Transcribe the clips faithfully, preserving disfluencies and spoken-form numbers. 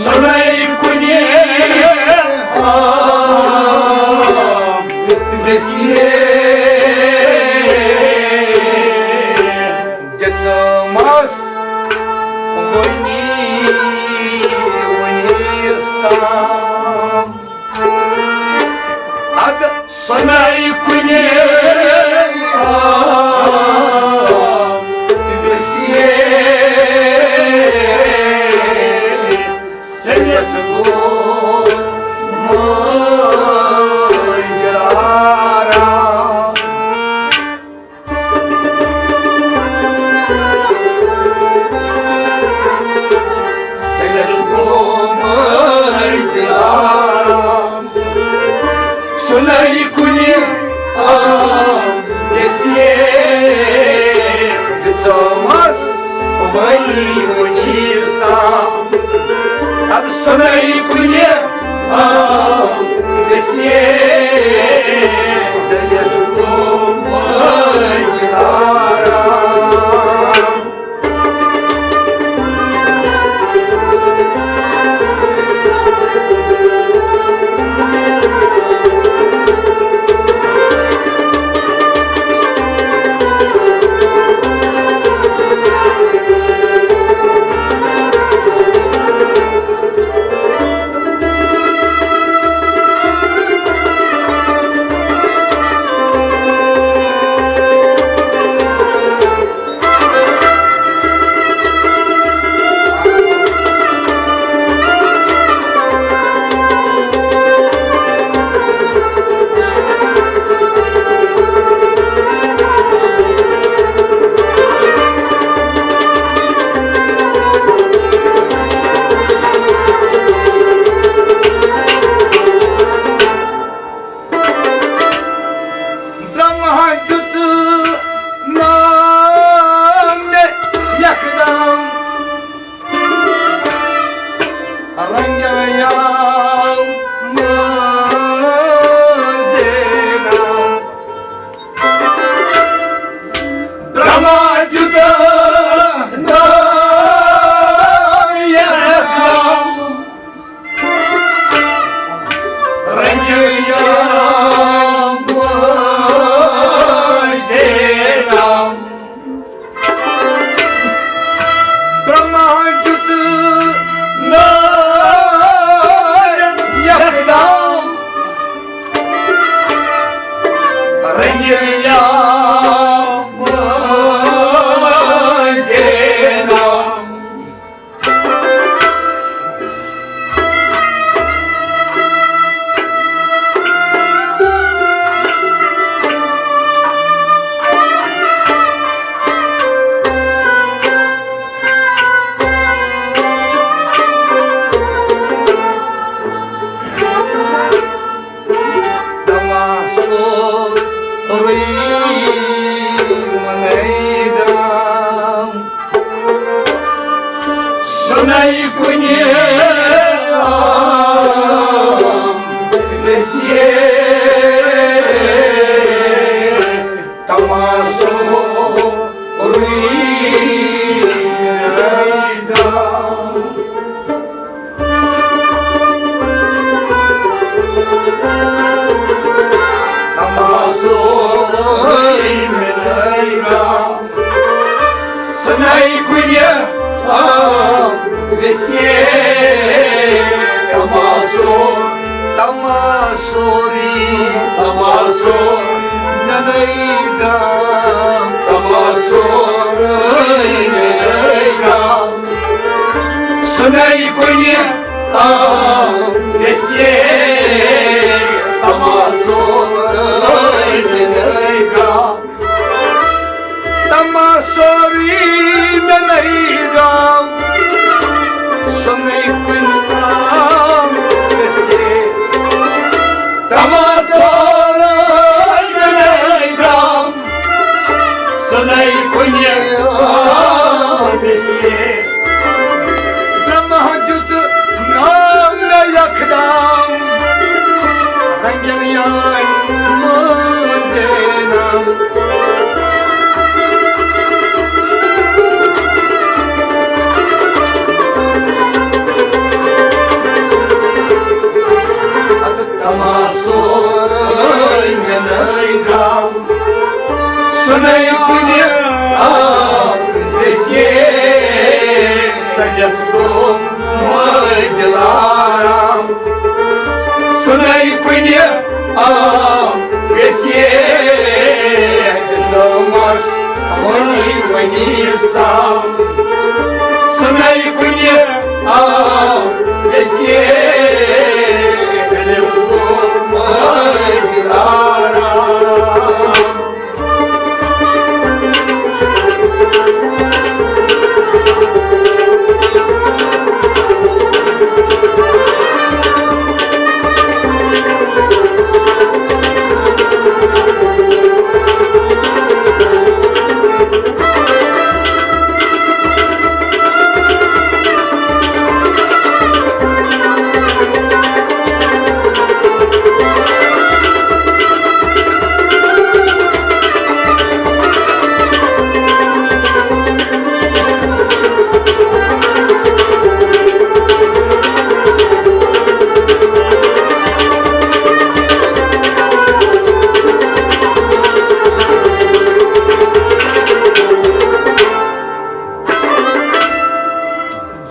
سُنے کُنہِ آم ویسیے دِژمَس وُنی، وُنیُس تام۔ اَدٕ سُنے کُنہِ آم ویسیے سید گوٚو مٲنۍ دِلارام۔ سید گوٚو مٲنۍ دِلارام۔ سُنے کُنہِ آم ویسیے دِژمَس وُنی، وُنیُس تام۔ اَدٕ سُنے کُنہِ آم ویسیے سید گوٚو مٲنۍ دِلارام۔ برہما دیُت ناو مےٚ یکدم، رنگیو مٲنٛزِ ناو۔ برہما دیُت ناو یکدم، رنگیو مٲنٛزِ ناو۔ برہما دیُت ناو یکدم، رنگیو مٲنٛزِ ناو۔ تماسو روی منیدرام۔ سُنے کُنہِ آم ویسیے تماسو روی منیدرام۔ تماسو روی منیدرام۔ سُنے کُنہِ آم ویسیے تماسو، تماسوری، تماسو ننیدرام، تماسوری ننیدرام۔ سُنے کُنہِ آم ویسیے تماسوری ننیدرام۔ تماسوری ننیدرام۔ سُنے کُنہِ آم ویسیے تماسوری ننیدرام۔ سُنے کُنہِ آم ویسیے۔ برہما دیُت ویسے دِژمَس وُنی وُنیس تام۔ سُہ نَے کُنہِ آو ویسے ژٔلِتھ گوٚو مٲرِتھ آرام۔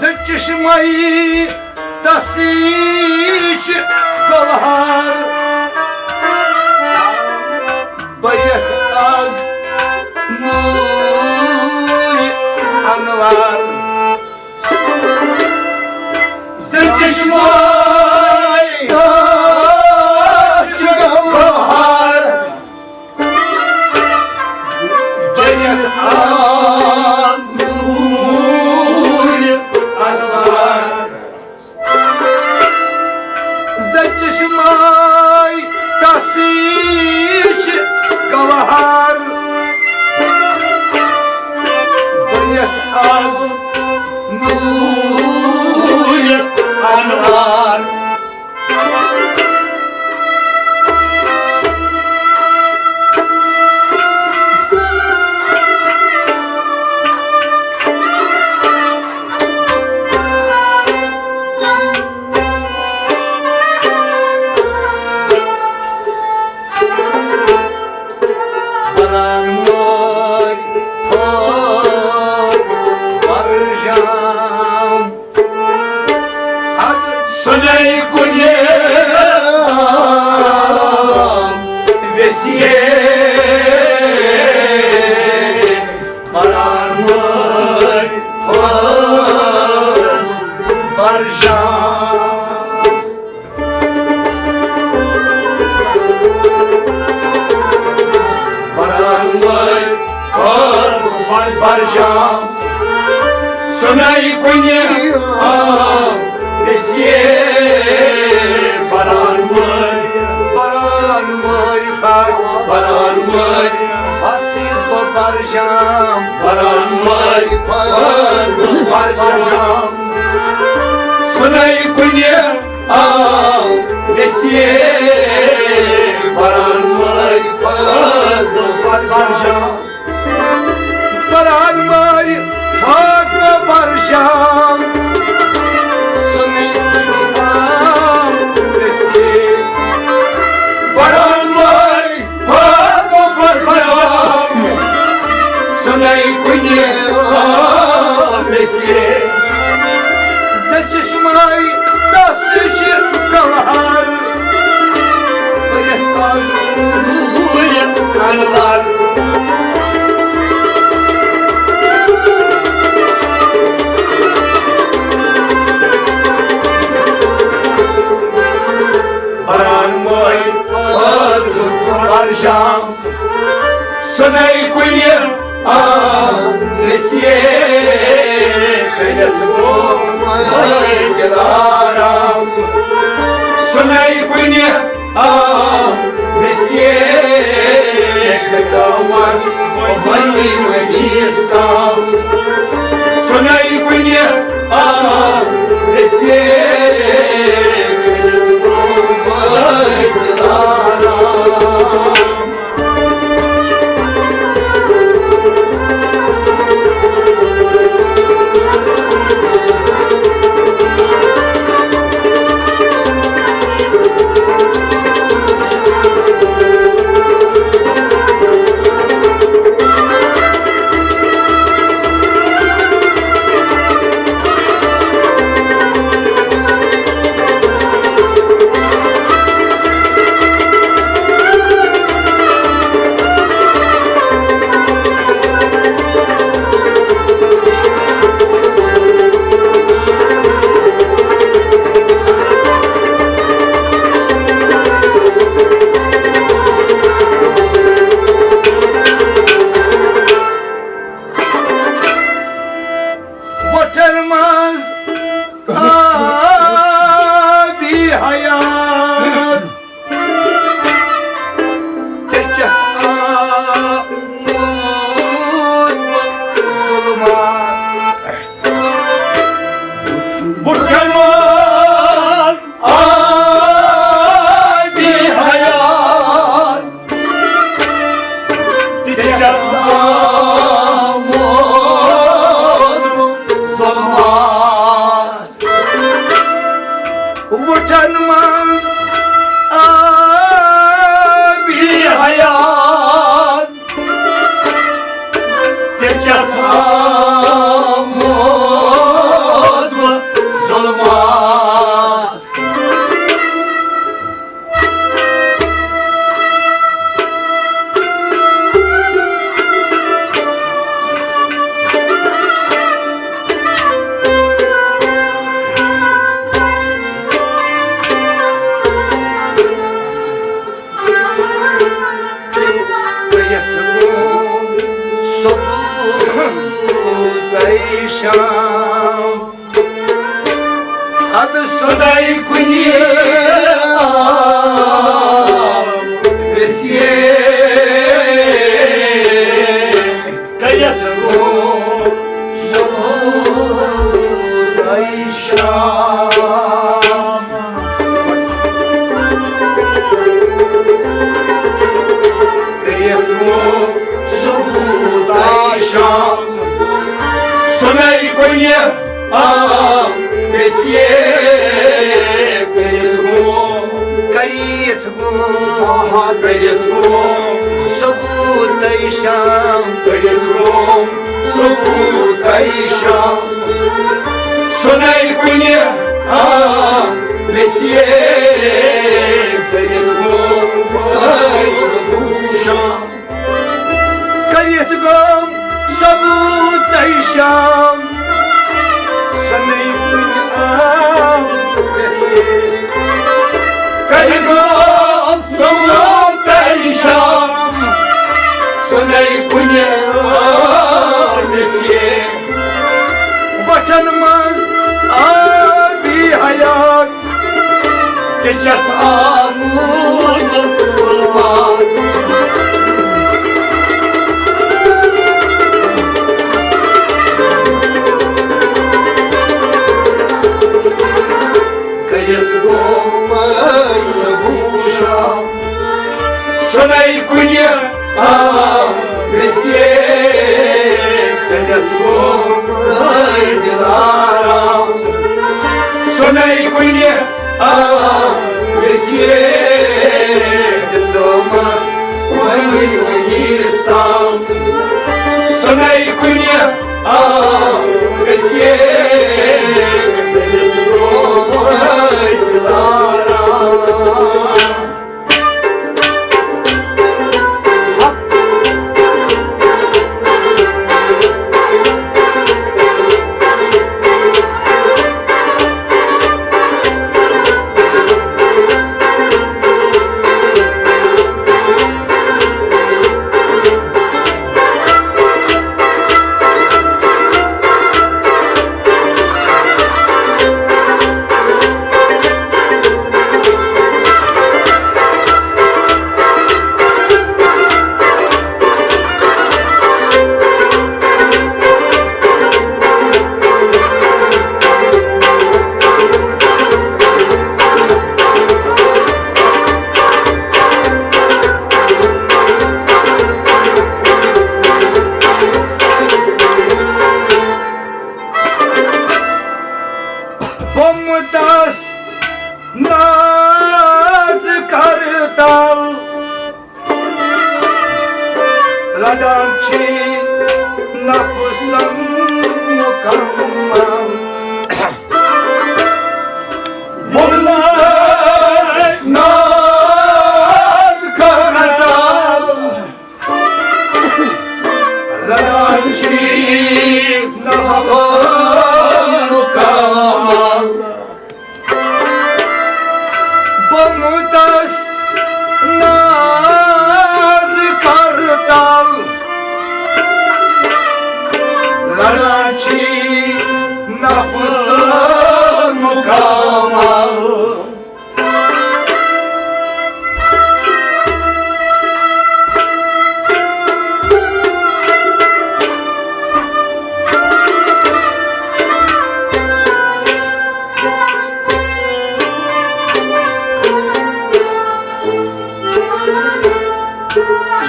زٕ چشمے تسیچ گوہر، بٔرِتھ از نور انور۔ زٕ چشمے تسیچ گوہر، بٔرِتھ از نور انور۔ زٕ چشمے تسیچ گوہر، بٔرِتھ از نور انور۔ بران وٲلۍ پھٲلۍ پرجام۔ اَدٕ سُنے کُنہِ ویسے بران وٲلۍ پھٲلۍ پرجام۔ بران وٲلۍ پھٲلۍ پرجام۔ سُنے کُنہِ آو ویسے بران وٲلۍ۔ بران وٲلۍ پھٲلۍ۔ بران وٲلۍ۔ فتح بہٕ پرجام۔ بران وٲلۍ پھٲلۍ پرجام۔ سُنے کُنہِ آو ویسے بران وٲلۍ پھٲلۍ پرجام۔ بران وٲلۍ پھٲلۍ پرجام۔ سُنے کُنہِ آو ویسے بران وٲلۍ پھٲلۍ پرجام۔ سُنے کُنہِ آو ویسے۔ زٕ چشمے تسیچ گوہر، بٔرِتھ از نور انور۔ بران وٲلۍ پھٲلۍ پرجام۔ سُنے کُنہِ آو ویسے ژٔلِتھ گوٚو مٲرِتھ آرام۔ سُنے کُنہِ آو ویسے گژھوس وُنی وُنیس تام۔ سُنے کُنہِ آو ویسے ژٔلِتھ گوٚو مٲرِتھ آرام۔ وُٹھن منٛز آبی حیات، تہِ چھَس آمُت ظلمات۔ شام۔ ادٕ سۄداے کُنہِ آو ویسے، کٔرِتھ گوٚو سُہ سۄداے شام۔ کٔرِتھ گوٚو سُہ سۄداے شام۔ سۄداے کُنہِ آو ویسے، کٔرِتھ گوٚو، کٔرِتھ گوٚو، کٔرِتھ گوٚو ثبوت شام، کٔرِتھ گوٚو ثبوت شام۔ سۄداے کُنہِ آو ویسے، کٔرِتھ گوٚو ثبوت شام۔ کٔرِتھ گوٚو ثبوت شام، سۄداے کُنہِ آو ویسے۔ کٔرِتھ گوٚو ثبوت شام، سۄداے کُنہِ آو ویسے۔ وُٹھن منٛز آبی حیات، تہِ چھَس آمُت ظلمات۔ کٔرِتھ گوٚو سُہ سۄداے شام۔ سۄداے کُنہِ آو ویسے، سٔلِتھ گوٚو دِلارام۔ سۄداے کُنہِ آو ویسے، دِژمَس وۄنۍ وُنِس تام۔ سۄداے کُنہِ آو ویسے، سٔلِتھ گوٚو دِلارام۔ بومتس ناز کرتل لڑان چھ نفسن مکمل۔ بومتس ناز کرتل لڑان چھ نفسن مکمل۔ بومتس ناز کرتل لڑان چھ نفس مکمل۔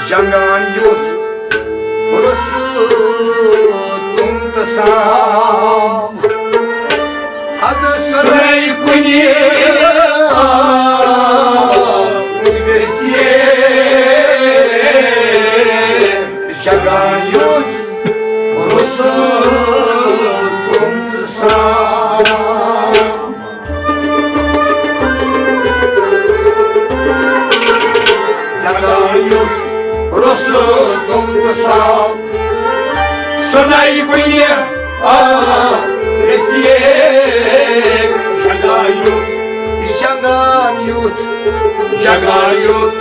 جنگان یُتھ روٚس تم تہٕ سام۔ ادٕ سۄداے کُنہِ نَے کُنہِ آ ویسیے جگہ یُتھ، جگان یُتھ، جگہ یُتھ،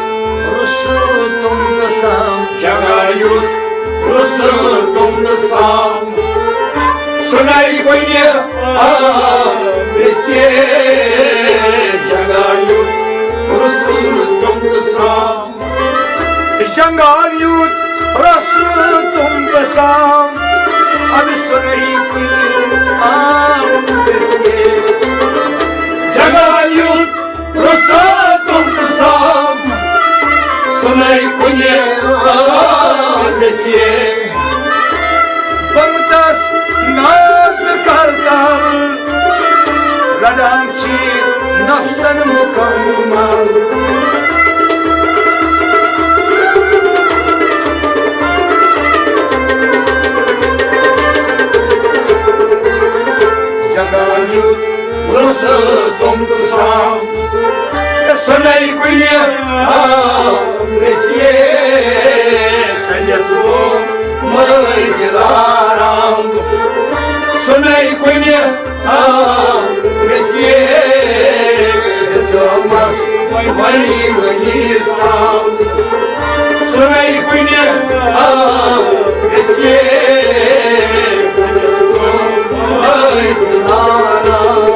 رُسہٕ تُم تہٕ سام۔ جگہ یُتھ، رُسہٕ تُم تہٕ سام۔ سُہ نَے کُنہِ آ ویسیے جگہ یُتھ، رُسہٕ تُم تہٕ سام۔ جنگان یُتھ رُسہٕ تُم تہٕ سام، اَدٕ سُہ نَے کُنہِ آ ویسیے۔ جنگان یُتھ رُسہٕ تُم تہٕ سام، سُہ نَے کُنہِ آ ویسیے۔ بنگتس ناز کرتل، لڑان چھ نفسن مکمل۔ جگان یُتھ رُسہٕ تُم تہٕ سام، سُہ نَے کُنہِ آ ویسیے۔ سنیت گوٚو مٲرۍ دِلارام، سُہ نَے کُنہِ آ ویسیے۔ دِژمس ؤنی ؤنی سام، سُہ نَے کُنہِ آ ویسیے۔ سنیت گوٚو مٲرۍ دِلارام۔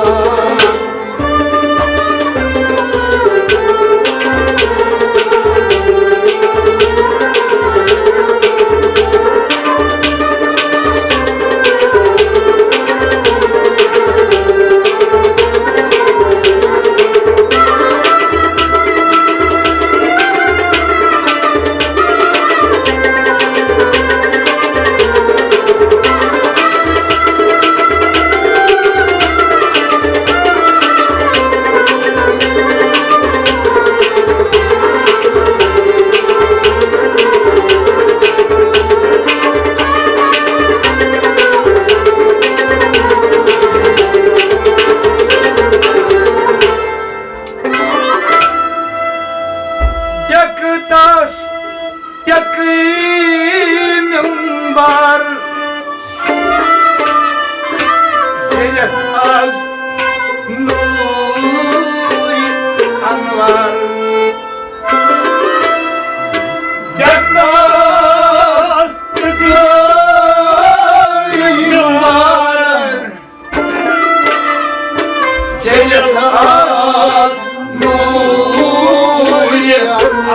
ڈیکہٕ تس ٹیکہٕ ممبر، جٔلِتھ از نوٗرِ انور۔ ڈیکہٕ تس ٹیکہٕ ممبر، جٔلِتھ از نوٗرِ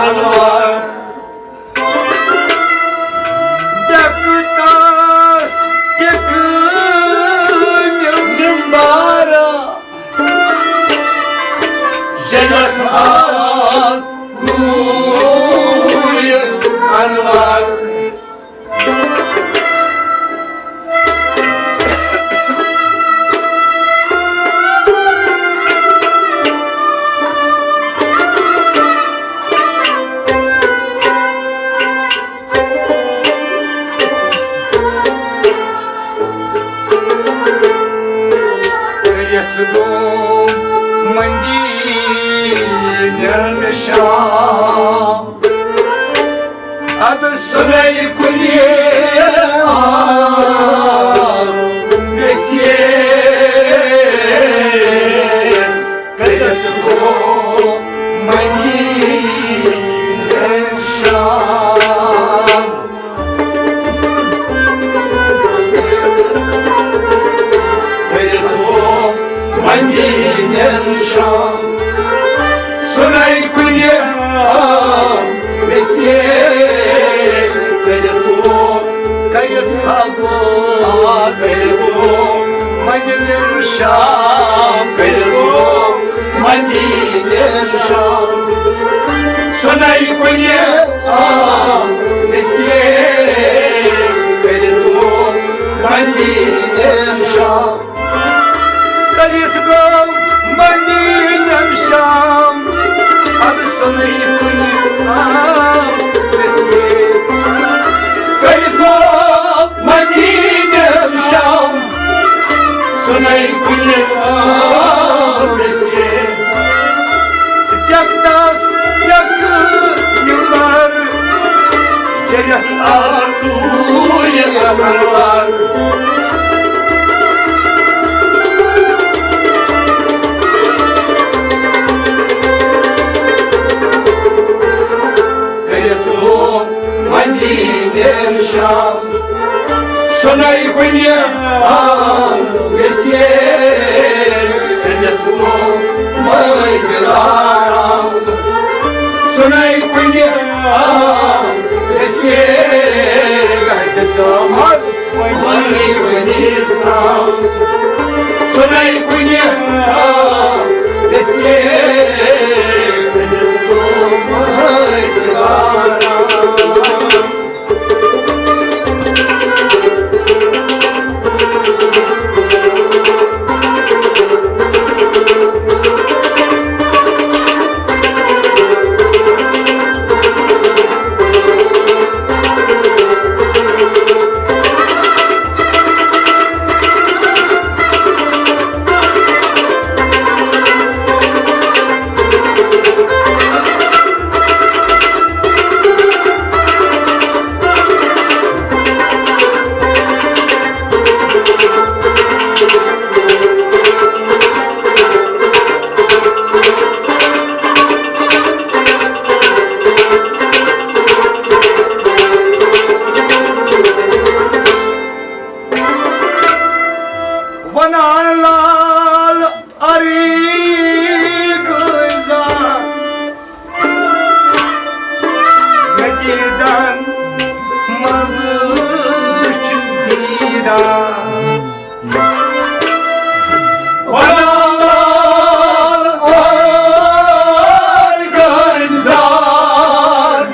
انور۔ ڈیکہٕ تس ٹیکہٕ ممبر، جٔلِتھ از نوٗرِ انور۔ کٔرِتھ گوٚو مدیٖنہٕ نِشان۔ ادٕ سُلے کُلہِ آو ویسیے، کٔرِتھ گوٚو مدیٖنہٕ نِشان۔ کٔرِتھ گوٚو مدیٖنہٕ نِشان۔ سُلے کُلہِ آو ویسیے، کٔرِتھ گوٚو، کٔرِتھ ہا گوٚو، کٔرِتھ گوٚو مدیٖنہٕ نِشان، کٔرِتھ گوٚو مدیٖنہٕ نِشان۔ سُلے کُلہِ آو ویسیے، کٔرِتھ گوٚو مدیٖنہٕ نِشان۔ کٔرِتھ گوٚو مدیٖنہٕ نِشان، ادٕ سُلے کُلہِ آو ویسیے۔ کٔرِتھ گوٚو مدیٖنہٕ نِشان، سُلے کُلہِ آو ویسیے۔ ٹیکہٕ تس ٹیکہٕ ممبر، جٔلِتھ از نوٗرِ انور۔ کُنہِ آو ییٚسہِ سٔنِتھ لوٚگ مٲنٛزِ لارا۔ سُنے کُنہِ آو ییٚسہِ گَتہِ ژامَس وَنہِ وَنہِ سان۔ سُنے کُنہِ آو ییٚسہِ سٔنِتھ لوٚگ مٲنٛزِ لارا۔ وَنان لال عریٖق زا، مےٚ دیٖدن منٛز چھُ دیٖدار۔ وَنان لال عریٖق زار،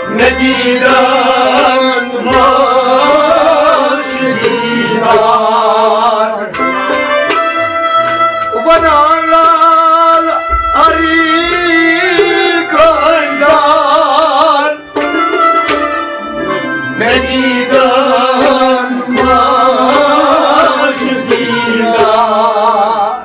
مےٚ دیٖدن منٛز چھُ دیٖدار۔ وَنان لال عریٖق زار، مےٚ دیٖدن منٛز چھُ دیٖدار۔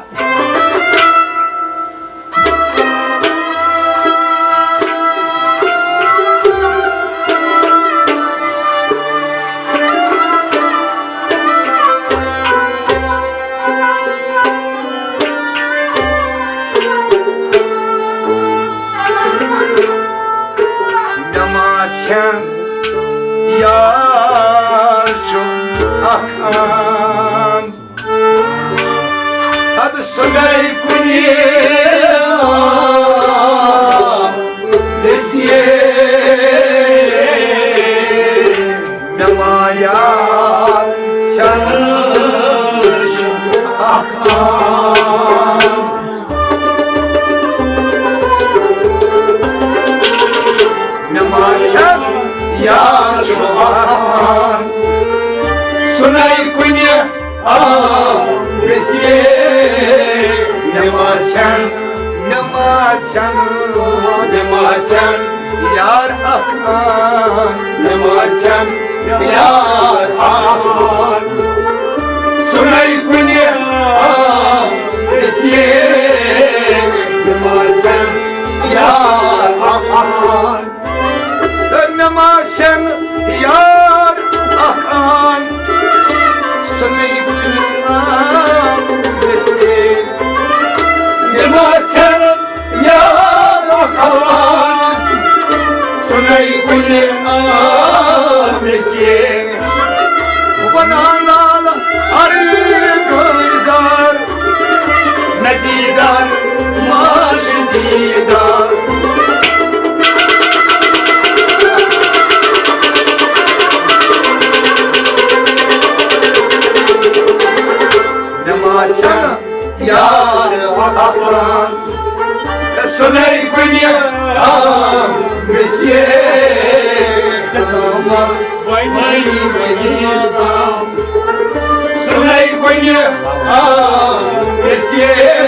نماز چھن یار چھُ اکھ آن۔ ادٕ سُہ گٔے کُنہِ دٔسیے۔ مےٚ ما یاد چھَنہٕ اکھ آن۔ مےٚ ما چھَنہٕ یاد چھُ اکھ آن۔ سُنے کُنہِ آو ویسے۔ مےٚ ما چھَنہٕ، مےٚ ما چھَنہٕ، مےٚ ما چھَنہٕ یار اکھ آن۔ مےٚ ما چھَنہٕ یار اکھ آن۔ سُنے کُنہِ آو ویسے۔ مےٚ ما چھَنہٕ یار اکھ آن۔ تہٕ مےٚ ما چھَنہٕ یار اکھ آن، سُہ نہٕ یہِ کُنہِ آن ویسے۔ مےٚ ما چھَنہٕ یار اکھ آن، سُہ نہٕ یہِ کُنہِ آن ویسے۔ وَنان لال عریٖق گُلزار، مےٚ دیٖدار، ما چھُ دیٖدار۔ مےٚ ما چھَنہٕ یار اکھ آن، سُنے کُنہِ آن ویسے۔ دِژمَس وۄنۍ وۄنۍ وۄنۍ تام۔ سُنے کُنہِ آو ویسے۔